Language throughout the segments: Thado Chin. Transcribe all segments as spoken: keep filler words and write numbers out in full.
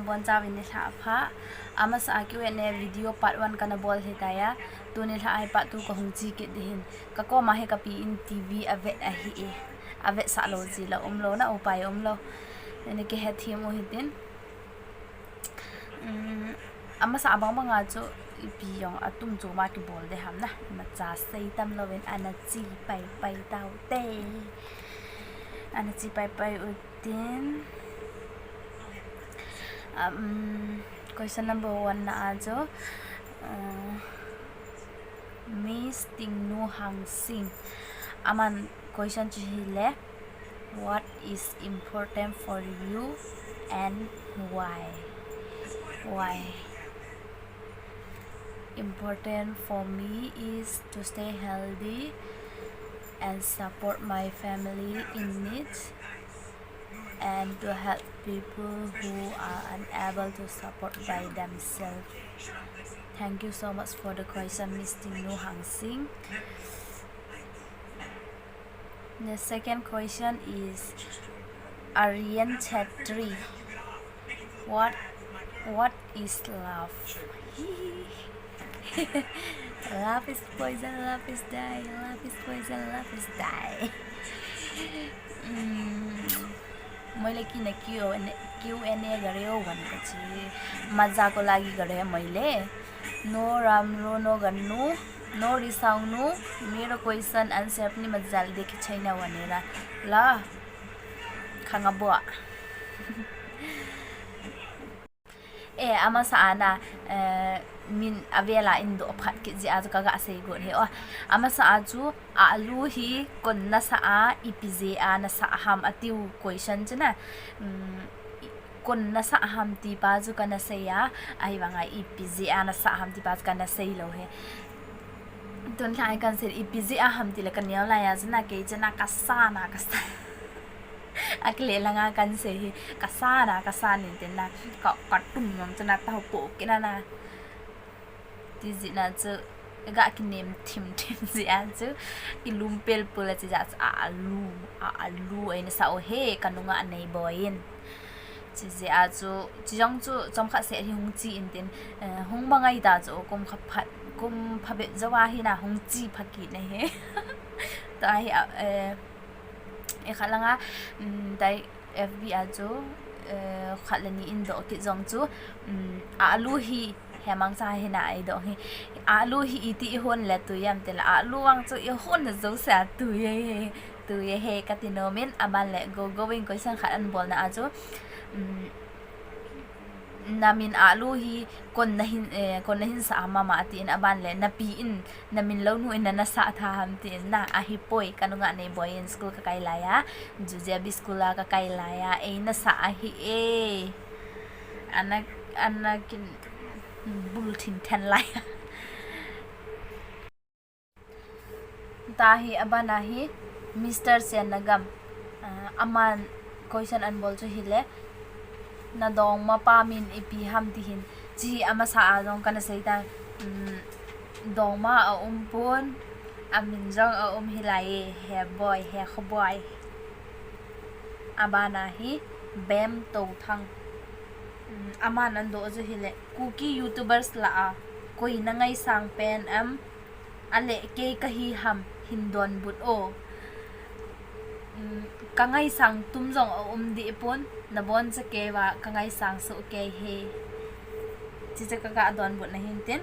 Bonchauvin nilhah pha. Amasa a Q and A video part one kana bol ahitai a. Tuni nilhah hi part two kahung che kit ding ahin. Kakoma hi kapi in T V avet ahi e. Avetsah lou jeh la umlou na, upai umlou. Nani kihethem u hitin. Um, amasa a bangbang a chu ipi jong atum chu ma kibol ding ham na. Imacha sei tam louvin ana che paipai taute. Ana che paipai utin. Um, question number one na a chu, uh, Miss Tingnu Hangsing. Aman question chu hile, what is important for you and why? Why? Important for me is to stay healthy and support my family in need and to help people who are unable to support by themselves. Thank you so much for the question, Miss Tingnu Hangsing. The second question is Aryan Chetri. What what is love? Love is poison, love is die, love is poison, love is die. Mm. Moile kina Q and A, Q and A gareo van kachi. Maja ko lagi gare moile. No ramro no gannu, no risang nu, mero question answer ni majal de ki China vanera. La. Khanga bua. E, amasa a na, eh, min avela in do phat kit jeh a chu kaga sei got he o. Amasa a chu, alu hi kon nasa a, ipi jeh a nasa ham atiu question chu na. Um, kon nasa ham ti pa chu kana sei a, ahivanga ipi jeh a nasa ham ti pa chu kana sei lou he. Tun lhai kan sei ipi jeh a ham ti le kaneo lai a chu na kei chu na kasa na kasa. Akile langa kan sei hi, kasa na, kasa ni te na, ka, katum nom chu na taho po kina na. Ti jeh na chu, ga kinem thim thim jeh a chu, kilum pel pel a chi jeh a chu, alu, alu, aina sa o he, kanunga nei boin. Chi jeh a chu, chi jong chu, chomkhat seh hi hung che in tin, eh, hung mangai ta chu, kum kha phat, kum phabep jou a hi na hung che pha kit na he. Tua hi, eh, E khat langa, um, tai F B a chu, eh, khat le ni in doh kit jong chu, um, alu hi hemang cha hi na ei doh hi. Alu hi iti ihon le tui am te la alu vang chu ihon na jo sa tui e he, tui e he kati nom in aman le go go in question khat an bol na a chu, um, Na min alu hi kon na hin, eh, kon na hin sa mama atin aban le na pi in na min lou nu in na na sa tha ham tin na ahi poi ka nunga nei boi in school ka kai lai a, Jujia bi school a ka kai lai a, ei na sa ahi e. Ana, ana kin bul thin then lai a. Tahi abana hi Mister Sen Nagam, ah, aman question an bol chu hile, na dongma pa min ipi ham ti hin, chi amasa a jong kana sei ta, um, dongma a um pon, amin jong a um hilai e, he boi, he kho boi. Abana hi Bem Tothang. Um, aman an do chu hile, Kuki YouTubers la a, koi na ngaisang pen am, Ale kei ka hi ham hin donbut o. Um, ka ngaisang tum jong a um deh pon, na boncha kei uva ka ngaisang soh kei e. Chicha ka ga donbut na hin tin.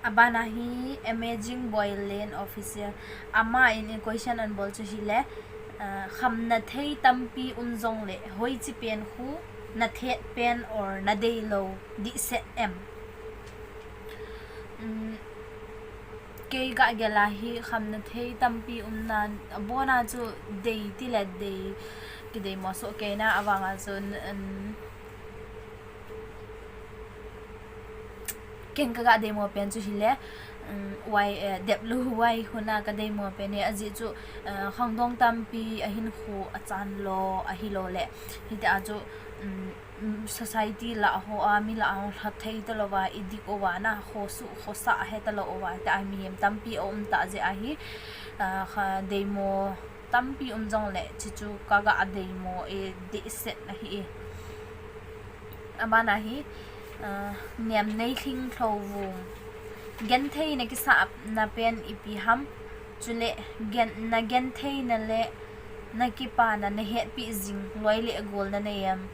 Abana hi Amazing Boy Lane Official. Ama in, in question an bol chu hile, ah, khamna thei tampi um jong le, hoichi pen khu, na thet pen or na dei lou dih set em. Um, kei ga gel a hi khamna thei tampi um nan, abona chu dei ti le dei, kidei mo soh kei na avanga chun, um, ken ka ga dei mo pen chu hile, um, wai, eh, dep lu wai huna ka dei mo pen e, ajeh chu, eh, khangdong tampi ahin khu achan lo, ahi lo le, hiti a chu, um, um, society la ho a, mi la a hung lha thei ta lou va, i dik uva na, khosuh, khosa a he ta lou uva, ta a mihem tampi a um ta jeh a hi, ah, kha dei mo tampi um jong le, chi chu ka ga dei mo e, deh set na hi e. Abana hi, uh, nem nei lhing lhou vum. Genthei na kisahna pen ipi ham. Chule gen, na genthei na le na kipana na hetpi jing loi le gol na nei em.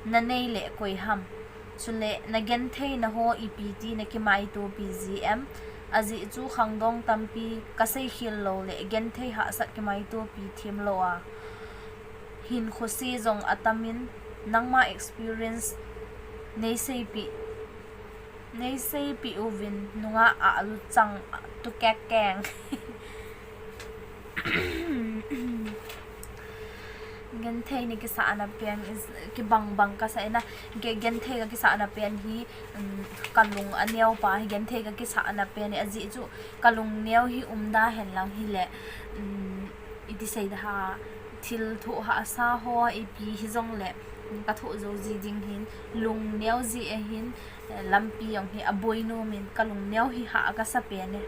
Na nei le koi ham. Chule na genthei na ho ipi ti na kimaitopi ji em. Ajeh chu khangdong tampi ka seikhel lou le genthei hahsat kimaitopi thim lou a. Hin khose jong atamin nangma experience nei seipi, nei seipi uvin nunga a lu chang tu kek keng. Genthei ni kisahna pen is kibang bang ka sa ina. Ge-, genthei ka kisahna pen hi, um, ka lung a neo pa hi genthei ka kisahna pen ni ajeh chu ka lung neo hi umda hen lang hile, um, iti sei da ha, thil thoh hahsa ho ipi hi jong le, um, ka thoh jou ji ding hin, lung neo ji a hin, eh, lampi jong hi aboi nom in ka lung neo hi ha ka sa pen e.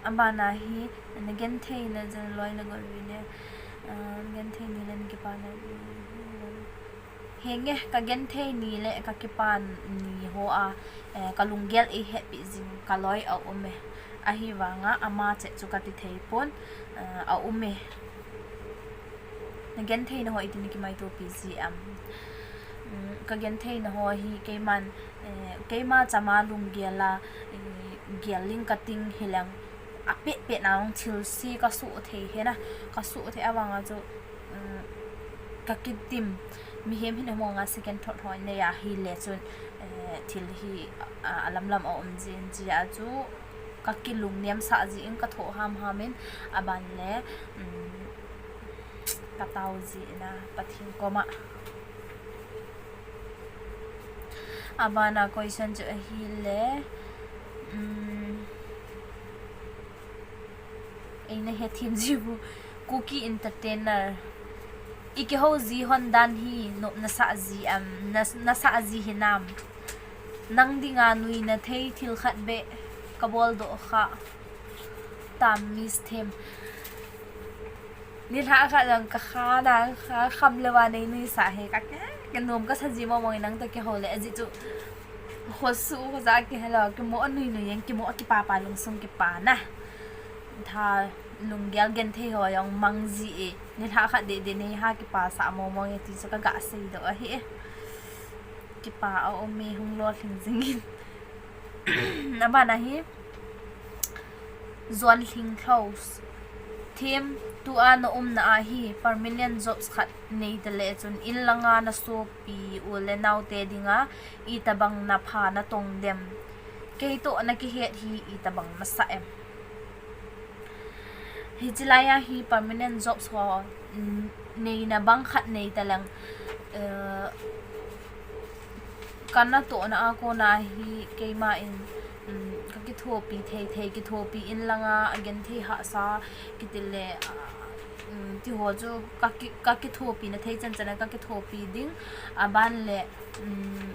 Abana hi, na genthei na jan loi na gol uvin e, ah, genthei ni le na kipana. Henge, ka genthei ni le ka kipan ni ho a, eh, ka lunggel ei hetpi jing ka loi a um e. Ahivanga ama chet chu ka ti thei pon, eh, a um e. Na genthei na ho iti na kimaitopi ji em. Mm, ka genthei na ho hi keiman, eh, keima chama lunggel a, eh, gel ling ka ting hileng. A pet pet na ong thil si ka su thei hena, ka su thei avanga chu, um, ka kitim, mihem hin mo nga second thought ho nei a hile chun, eh, thil hi, a, a lam lam a um jin ji a chu ka kilung nem sa ji in ka thoh ham ham in aban le, um, ka tao ji na Pathen koma. Abana question chu ahile, um, eina hethem ji bu, Kuki Entertainer. I kihou ji hon dan hi nop na sa ji am, na, na sa ji hinam. Nang dinga nuina thei thil khat beh ka bol doh kha. Tam miss them. Nilhah khat jong ka kha na, ka kham le va nei nuisa he ka, ka nom ka sa ji mo mo nang to kihou le, ajeh chu khosu khoja kihelo, kimo nui nui jeng, kimo kipapa lungsung kipana. Tha lunggel genthei ho jong mang ji e. Nilhah khat deh deh nei ha kipa sa mo mo nge ti chu ka ga sei doh ahi e. Kipa a um e hung lolhing jing in. Abana hi, Jon Lhing Close. Them, tua na umna a hi permanent jobs khat nei ta le chun in langa na sopi u le nao te dinga itabang na pha na tong dem. Kei toh na kihet hi itabang na sa em. Hichi lai a hi permanent jobs ho, mm, neina bang khat nei ta leng, eh, ka natohna a kona hi keima in, mm, ka kithopi thei thei, kithopi in langa a genthei hahsa kiti le, ah, mm, ti ho chu ka ki, ka kithopi na thei chan chan a ka kithopi ding, aban le, mm,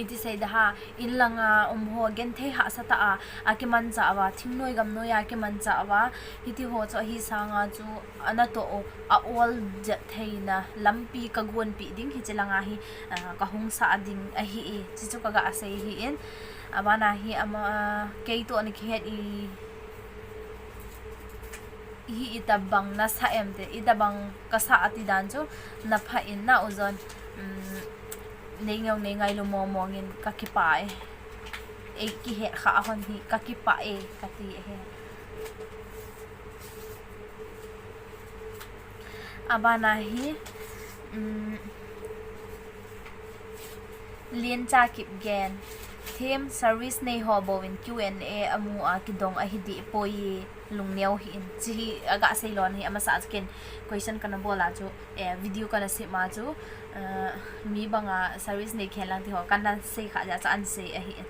iti sei da ha, in langa um ho genthei hahsa ta a, a kimanchah uva, thingnoi gamnoi a kimanchah uva, hiti ho chu ahi sanga chu, a natoh u, a ol jep theina lampi ka gonpi ding, hichi langa hi, ah, ka hung sa ding ahi e, chi chu ka ga sei hi in, abana hi ama, kei toh na kihet i, hi itabang na sa em te, itabang ka sa ati dan chu, na pha in na u Jon, um, nei ngeu nei ngailu mo mo ngin ka kipa e. Ei kihet kha hon hi ka kipa e, ka ti e he. Abana hi, um, Liencha Kipgen. Them service nei ho bou in Q and A amu a kidong ahi dih poi, lungneo hih in. Chi hi a ga sei lon hi amasa a chu ken question ka na bol a chu, eh, video ka na sem a chu, eh, mi banga service nei khen lang ti ho ka na sei kha ja chu an sei ahi in.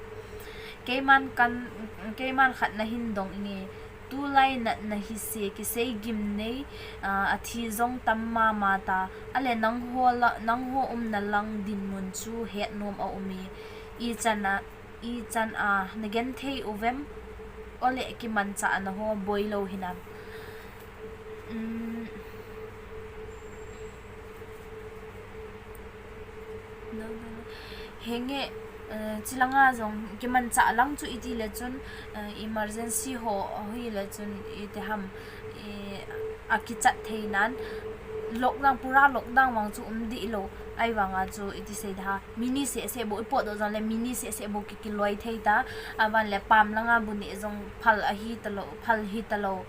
Keiman kan, keiman khat na hin dong inge. Tulai natna hi se kisei gim nei, ah, a thi jong tam mama ta. Ale nangho la, nangho umna lang dinmun chu het nom a um e. Ichan a, ichan a, na genthei uvem? Ole kimanchah na ho boi lou hinam. Um, Henge, eh, chilanga jong kimanchah lang chu iti le chun, eh, emergency ho ahile chun iti ham, eh, akichat thei nan, lockdown, pura lockdown vang chu um dih lou, ahivanga chu iti sei da ha, mi ni seh seh bou, ipot doh jong le mi ni seh seh bou ki, kiloi thei ta, aban le pam langa bu neh jong phal ahi talou, phal hi talou,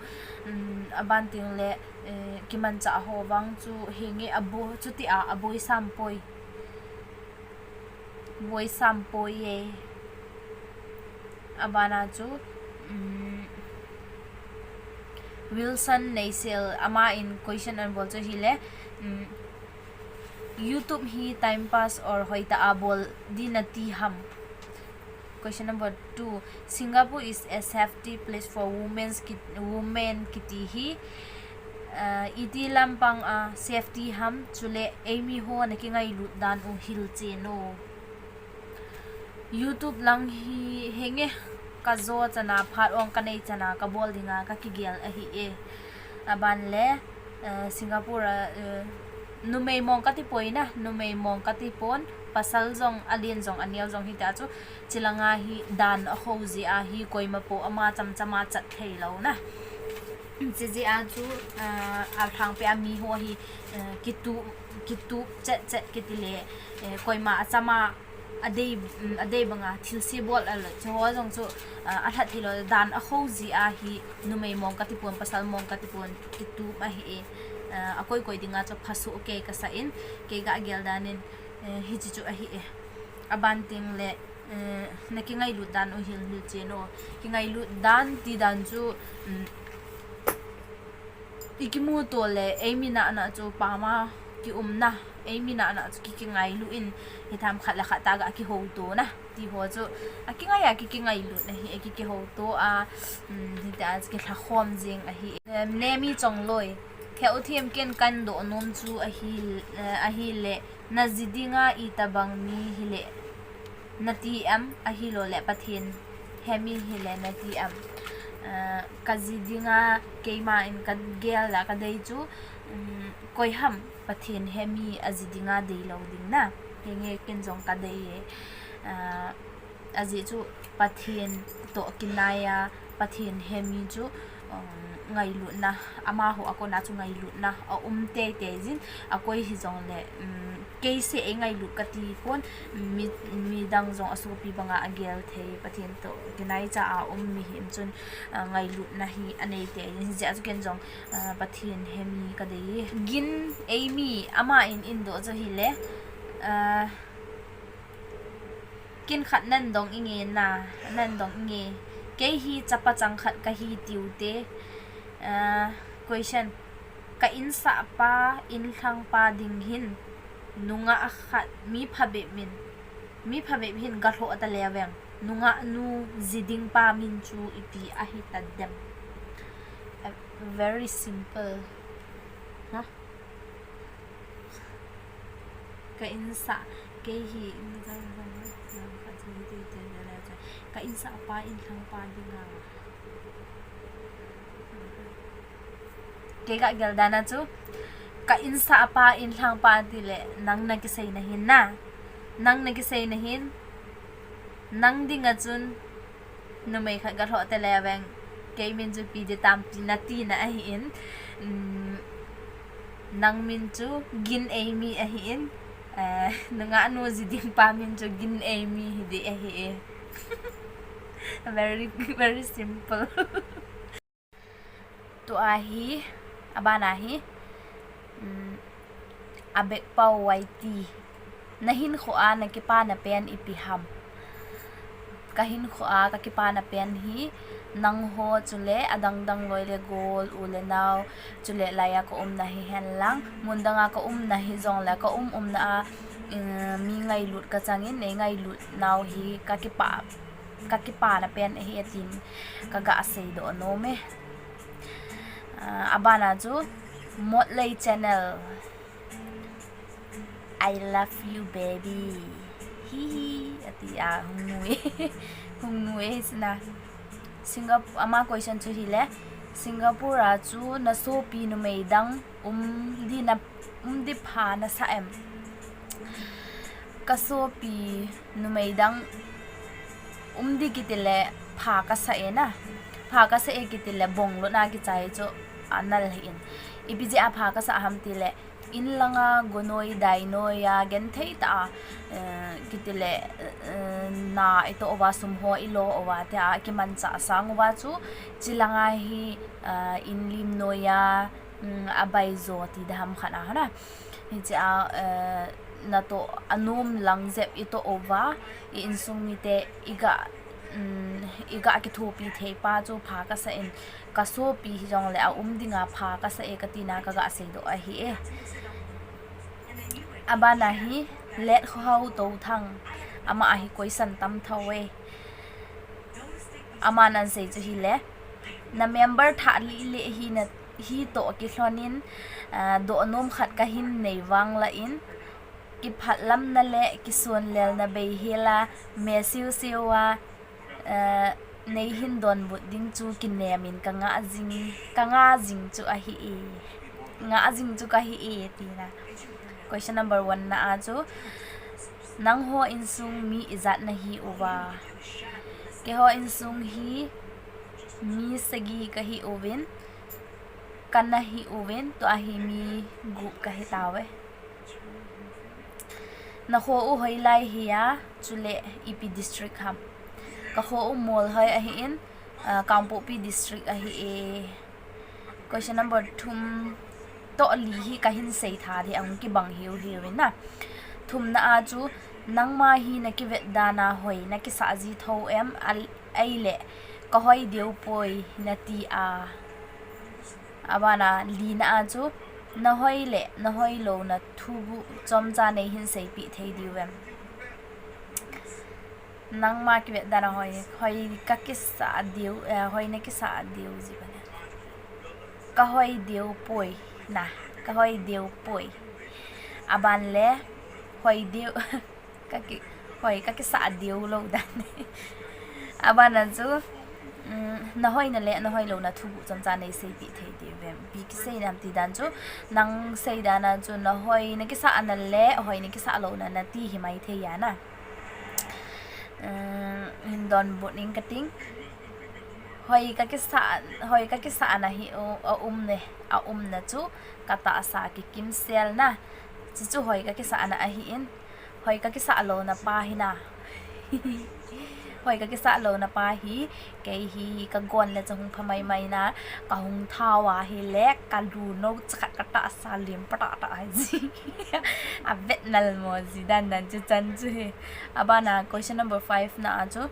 um, aban teng le, eh, kimanchah ho vang chu henge aboi, chuti a aboi sam poi. Boi sam poi e. Abana chu, um, Wilson Neisel, ama in question ana bol chu hile, um, YouTube hi time pass or hoitah a bol ding nati ham? Question number two, Singapore is a safety place for women's ki-, women kiti hi, ah, iti lampang a safety ham, chule eimi ho na kingailut dan u hilchen o. YouTube lang hi henge, ka jo chana, phat ong ka nei chana, ka bol dinga ka kigel ahi e. Aban le, eh, Singapore a, eh, numei mong ka ti poi na, numei mong ka ti pon, pasal jong, alen jong, aneo jong hita chu, chilanga hi dan aho jeh a hi koima po ama chamchama chat thei lou na. Chijeh a chu, eh, alhangpi a mi ho hi, eh, kitu, kitup chet chet kiti le, eh, koima achama adei, um, adei banga thilse bol a lo, chu ho jong chu, ah, alhat thei lou, dan aho jeh a hi numei mong ka ti pon, pasal mong ka ti pon, kitup ahi e. Ah, akoi koi dinga chu phasoh kei ka sa in, kei ga gel dan in, eh, hichi chu ahi e. Aban teng le, eh, na kingailut dan u hil hilchen o. Kingailut dan ti dan chu, um, i kimuto le, eimi nahna chu pama kiumna, eimi nahna chu ki, kingailu in, hitham khat le khat tah ga kihouto na, ti ho chu, akingai a ki, kingailu na hi, ki, kihouto a, um, hita chu kilhakhom jing ahi. Em, Nemi Chongloi, Theu Themken kan doh nom chu ahi, eh, ahile, na ji dinga itobang mi hile, nati em, ahilou le Pathen hemi hile nati em. Ah, ka ji dinga keima in ka gel a ka dei chu, um, koi ham Pathen hemi aji dinga deilou ding na. Henge ken jong ka dei e. Ah, ajeh chu Pathen toh kinai a, Pathen hemi chu, um, ngailutna, amaho a kona chu ngailutna aum teitei jin, akoi hijongle, um, kei seh ei ngailut ka ti pon, mi, midang jong asopi banga agel thei, Pathen toh kinaicha a um mihem chun, ah, ngailutna hi anei tei jin, hijeh a chu ken jong, ah, Pathen hemi ka dei. Gin Eimi, ama in eidoh chu hile, ah, Kin khat nan dong inge na, nan dong inge. Kei hi chapa chang khat kahi tiu te. Ah, question. Ka insah pa, inlhang pa ding hin, nungah khat mi phabep min, mi phabep hin galhoh ta leu veng. Nungah nu ji ding pa min chu ipi ahi ta dem. Ah, very simple. Huh? Ka insah, kei hi, ka insah pa, inlhang pa dinga. Kei ka gel dan a chu, ka insah pa, inlhang pa tile, nang na kisei na hin na. Nang na kisei na hin, nang dinga chun, numei khat galhoh ta leu veng, kei min chu ipi ding tam tina tina ahin, um, nang min chu Gin Eimi ahin, eh, nungah nu ji ding pa min chu Gin Eimi hi ding ahi e. Very, very simple. Tua hi, abana hi, um, Abekpau Y T. Na hinkhoa na kipana pen ipi ham? Ka hinkhoa ka kipana pen hi, nangho chule adang dang loi le gol, u le nao, chule laiya ka umna hi henlang, mun danga ka umna hijongle ka um umna a, um, mi ngailut ka changin, nei ngailut nau hi ka kipa, ka kipana pen ahi atin ka ga seidoh nom e. Ah, abana chu Motley Channel. I love you, baby. Hi hi, ati a, hung nu e. Hung nu e, sina. Singapore, ama question chu hile. Singapore a chu na sopi numei dang um ding na, um ding pha na sa em? Kasopi numei dang um di kiti le pha kasa e na. Pha kasa e kiti le bong lona kichai chu anal hi in. Ipi jeh a pha kasa ham ti le, in langa gonoi dainoi a genthei ta a, eh, kiti le, eh, na ito uva sum ho ilo uva te a kimancha sang uva chu, chilanga hi, eh, in lim noi a, mm, abai jo ti daham khat a hana. Hiche a, eh, nato anom lang jep ito uva, i insung mite iga, mm, iga kithopi thei pa chu pha kasa in, kasopi hijongle aum dinga pha kasa e katina kaga seidoh ahi e. Abana hi Let Khohau Touthang, ama ahi question tam tho e. Aman asei chu hile, na member thah lih leh hi na, hi toh kilhon in, ah, doh nom khat kahin nei vang la in, kiphat lamna le kisun lelna bei hela, me siu siu a, ah, nei hin donbut ding chu kinem in ka nga jing, ka nga jing chu ahi e. Nga jing chu kahi e, tina. Question number one na a chu, nangho insung mi ijat nahi uva? Keiho insung hi mi sagi kahi uvin, kana hi uvin, tua hi mi gup kahi tauve. Nakho u hoilai hia, chule ipi district ham? Kakho u Molhoi ahi in, ah, Kangpokpi district ahi e. Question number thum toh li hi kahin sei tha di ahung kibang hiu hiu in na. Thumna a chu, nangma hi na kivet dan a hoi na kisa ji tho em, al-, ahile ka hoi diu poi na ti a. Abana lina a chu, na hoi le na hoi louna thuguh chomcha nei hin seipeh thei diu em? Nangma kivet dan a hoi, hoi ka kisa diu, eh, hoi na kisa diu ji bane. Ka hoi diu poi na, ka hoi diu poi. Aban le, hoi diu, ka ki, hoi ka kisa diu lou dan. Abana chu, mm, na hoina le na hoi louna thuguh chomcha nei seipeh thei diu em? Ipi kisei nam ti dan chu, nang sei dan a chu, na hoi na kisa na le hoi na kisa louna na ti hi mai thei a na. Umm, hin donbut ing kating. Hoi ka kisa, hoi ka kisa na hi u, aum ne, aumna chu ka tahsa kikim sel na. Chuchu hoi ka kisa na ahi in. Hoi ka kisa louna pa hi na. Hoi ka kisa louna pa hi, kei hi ka gon le chu hung pha mai mai na, ka hung thau a hile, ka lu nou chakhat ka tahsa lim pa ta ta ahi ji. Avet nal mo ji dan dan chu chan chu hi. Abana question number five na a chu,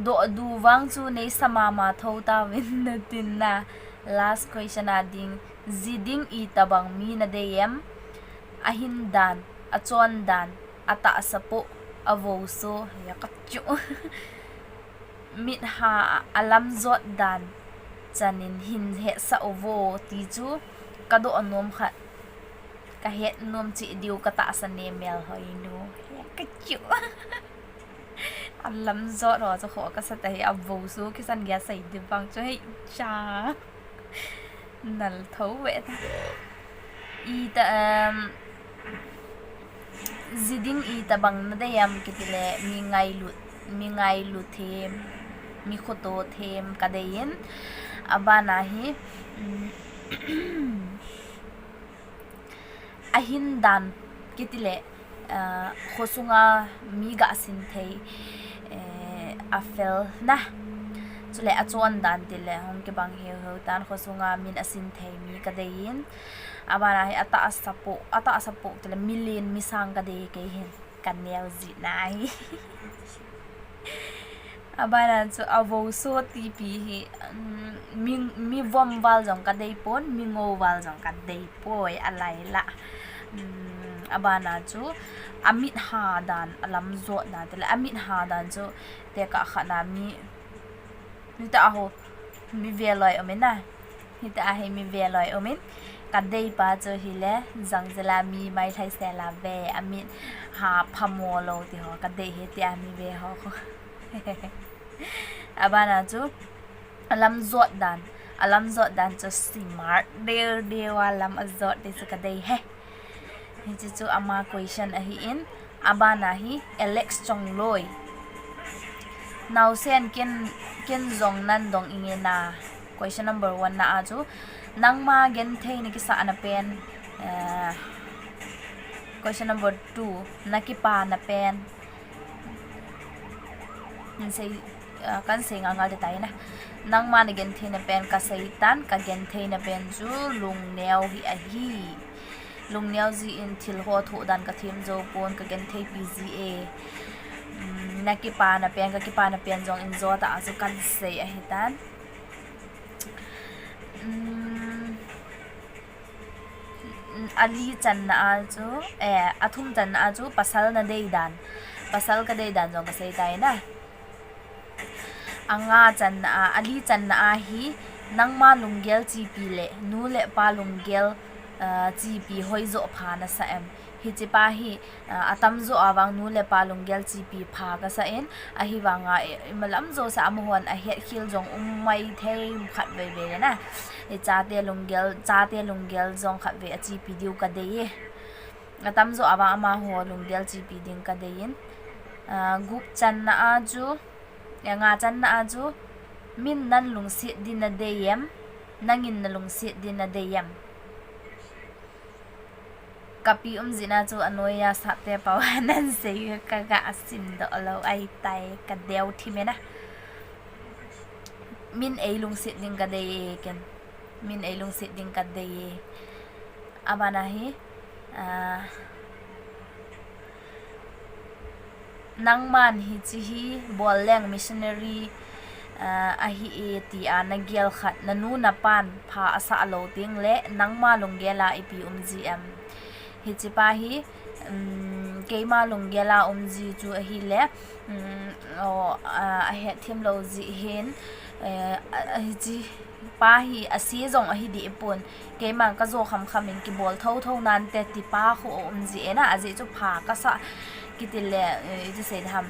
doh du vang chu nei sa mama tho tauvin na tin na. Last question a ding, ji ding itobang mi na dei em? Ahin dan, achon dan, atahsa poh, avou so, ya ka chu. Mit ha alam jot dan chan in hin hetsah uvo ti chu ka doh nom khat. Ka het nom cheh diu ka tahsa ne Melhoi nu. Ya ka chu. Alam jot ho chu kho ka sa ta hi, avou so kisan gei a sei di vang chu hei cha. Nal tho ve ta. Ita, um, ji ding itobang na dei em kiti le, mi ngailut, mi ngailu them, mi khoto them ka dei in. Abana hi, um, ahin dan kiti le, ah, khosunga mi ga sin thei, eh, afel na. Chule achon dan ti le hung kibang hiu hiu tan, khosunga min asin thei mi ka dei in. Abana hi atahsa poh, atahsa poh ti le milen misang ka dei kei hin, ka neo ji na hi. Abana chu avou so ti pi hi, um, mi, mi vom val jong ka dei pon, mi ngou val jong ka dei poi, alai la. Um, abana chu amit ha dan, alam jot dan ti le, amit ha dan chu tekah khat na mi, mi ta ho, mi veloi um in na. Hita a hi mi veloi um in, ka dei pa chu hile, jang jela mi mai lhai sela ve, amit ha phamo lou ti ho, ka dei hi ti a mi ve ho. Abana chu, alam jot dan, alam jot dan chu smart deu deu a lam ajot ti chu ka dei he. Hiche chu ama question ahi in, Abana hi Alex Chongloi. Naosen ken, ken jong nan dong inge na. Question number one na a chu, nangma genthei na kisahna pen. Eh, question number two, na kipana pen. Kan sei, ah, kan sei ngal ngal te tai na. Nangma na genthei na pen ka sei tan, ka genthei na pen chu lungneo hi ahi. Lungneo jin thil ho thoh dan ka them jou pon, ka genthei pi ji e. Um, na kipana pen, ka kipana pen jong in jo ta a chu kan sei ahi tan. Um, a li channa a chu, eh, a thum channa a chu pasal na dei dan. Pasal ka dei dan jong ka sei tai na. A nga channa a, a li channa a hi, nangma lunggel chepi le nu le pa lunggel, ah, chepi hoijo pha na sa em? Hiche pa hi, ah, atamjo a vang nu le pa lunggel chepi pha ka sa in, ahivanga, eh, imalam jouse a amahon a hetkhel jong um mai thei khat veve le na. I chate lunggel, chate lunggel jong khat ve a chepi diu ka dei e. Atamjo a vang amaho lunggel chepi ding ka dei in. Ah, gup channa a chu, eh, nga channa a chu, min nan lungset din na dei em, nangin na lungset din na dei em? Ka pi um jina chu a noiya sate pau nan sei ka ga a sim doh lou ahi tai, ka deu thim e na. Min ei lungset ding ka dei e ken. Min ei lungset ding ka dei e. Abana hi, ah, nangman hiche hi bol leng missionary, ah, ahi e tia na gel khat, na nu na pan pha a sah lou teng le nangma lunggel a ipi um ji em? Hiche pa hi, um, keima lunggel a um ji chu ahi le, um, o, ah, a het them lou ji hin, eh, a, a hiche pa hi a se jong ahi deh pon. Keiman ka jo kham kham in kibol tho tho nante ti pa khu a um ji e na, ajeh chu pha ka sa kiti le, eh, iti sei dam.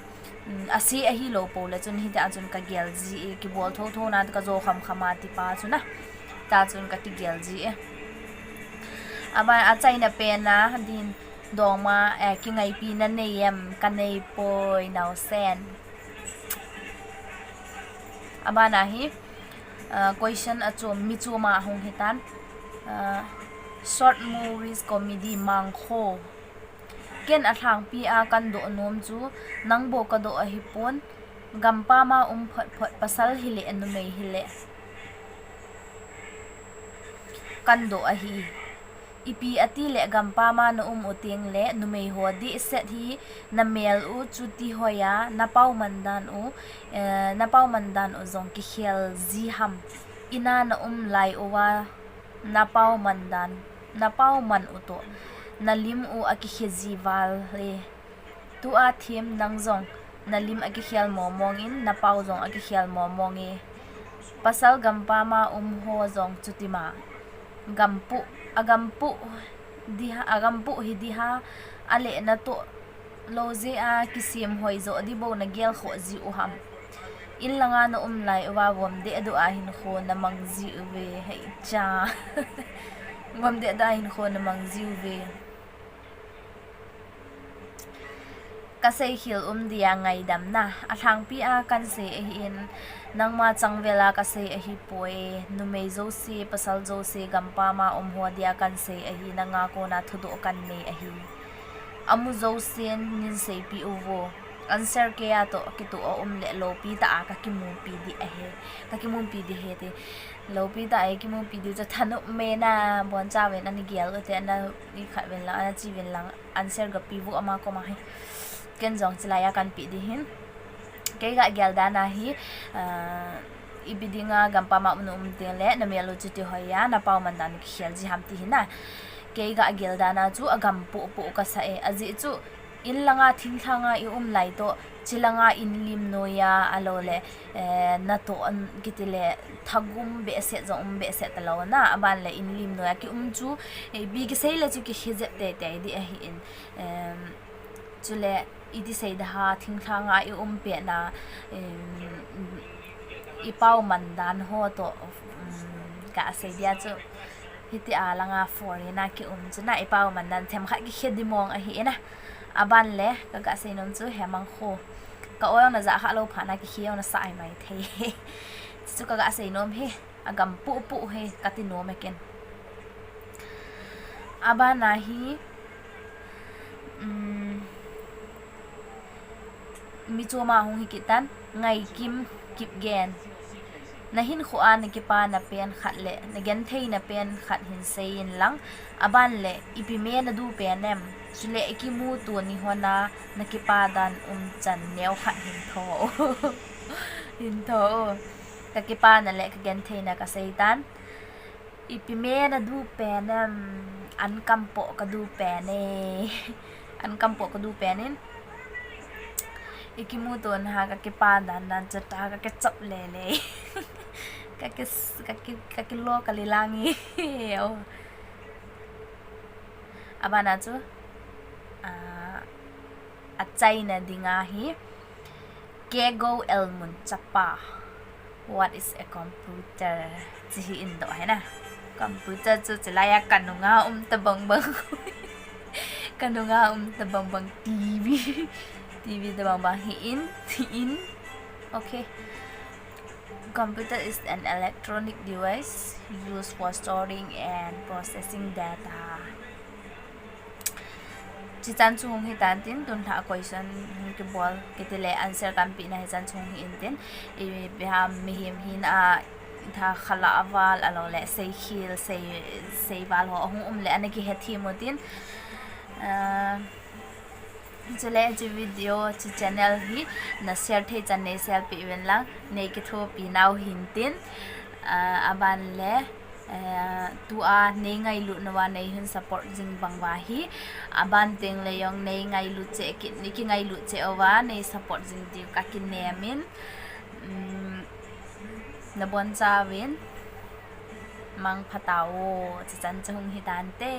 Um, a se ahi lou pou le chun hitia chun ka gel ji e, kibol tho tho nante ka jo kham kham a ti pa chu na. Ta chun ka kigel ji e. Aban a chaina pen a din dongma, eh, kingaipina nei em, ka nei poi naosen. Abana hi, ah, question a chom, mi chom a hung hitan. Ah, short movies comedy Mangkho. Ken a lhangpi a kan doh nom chu, nang bou ka doh ahi pon, gampam a um phot phot pasal hile numei hile kan doh ahi. Ipi ati le gampam a na um u teng le numei ho dehset hi na mel u chuti hoi a, na pau man dan u, eh, na pau man dan u jong kikhel ji ham? Ina na um lai uva na pau man dan, na pau man u toh na lim u a kikhe ji val e. Tua them nang jong na lim a kikhel momong in, na pau jong a kikhel momong e. Pasal gampam a um ho jong chuti ma. Gampu, a gampu di ha, a gampu hi di ha, a le na toh lou jeh a kisem hoi jo di bou na gel khoh ji u ham? In langa na um lai uva vom deh doh a hinkho na mang ji uve, hei cha. Vom deh doh a hinkho na mang ji uve. Ka seikhel um dia ngaidamna, a lhangpi a kan sei ahin, nangma changvel a ka sei ahi poi, numei jouse, pasal jouse, gampam a um ho dia kan sei ahi, nanga kona thudoh kan nei ahi. Amu jousen nin seipeh uvo, answer kei a toh kitoh a um le loupi tah a ka kimupi di ahi, ka kimupi di ahi ti. Loupi tah a kimupi di chu thanop me na, boncha ven ani gel u te, ana i khat ven lang, ana chi ven lang. Answer gapi vo ama koma hi. Ken jong chilai a kan pe di hin. Kei ga gel dan a hi, ah, ipi dinga gampam a um na um teng le, na mel u chuti hoi a, na pau man dan u kikhel ji ham ti hin na. Kei ga gel dan a chu a gampu pu ka sa e, ajeh chu in langa thinglhang a i um lai toh, chi langa in lim noi a, a lou le, eh, na toh an kiti le, thagum behseh jong um behseh ta lou na, aban le in lim noi a ki um chu, eh, ipi kisei le chu kikhe jep tei tei di ahi in. Em, chule, iti sei da ha, thinglhang a i um pet na, em, i pau man dan ho toh, em, ka sei dia chu, hiti a langa foreign a ki um chu na, i pau man dan themkhat kikhe di mong ahi na. Aban le, kaga seinom chu hemang khu. Ka oi ong na ja kha lou phat na ki khi ong na sa ai mai thei. Chu kaga seinom hi, agam pu pu hi, kati nom e ken. Aban a hi, um, mi choma hung hi kitan, Ngaikim Kipgen. Na hinkho a na kipana pen khat le, na gentheina pen khat hin seiyin lang, aban le, ipi me na du pen em, chule i kimuto ni hon a, na kipa dan umchan neo khat hin tho. Hin tho. Ka kipana le ka gentheina ka seitan. Ipi me na du pen em, an kampoh ka du pen e. An kampoh ka du pen in. I kimuto na ha ka kipa dan dan chata ka kichap lele. Ka ki, ka ki, ka kilo ka lilang e. Oh. Aban a chu, ah, achaina dinga hi, Kego Elmun chapa. What is a computer? Chi hi in doh hi na. Computer chu chilai a ka nunga um ta bang bang. Ka nunga um ta bang bang T V. T V ta bang bang hi in, hi in. Okay. Computer is an electronic device used for storing and processing data. Chichan chu hung hi tan tin, tun tha question hung kibol, kiti le answer kan pi na hichan chu hung hi in tin, i biham mihem hina a, tha khala aval, alo le, sei khil, sei, sei val ho, hung um le, ana kihe thi mo tin. Ah, chule, chi video, chi channel hi, na share thei chan nei share pi ven lang, nei kithopi nau hin tin, ah, aban le, Eh, tua nei ngailut nau a nei hin support jing bang uva hi. Aban teng le jong nei ngailut cheh kit, nei kingailut cheh uva nei support jing diu ka kinem in. Um, na boncha uvin. Mangpha tao, chichan chu hung hi tante.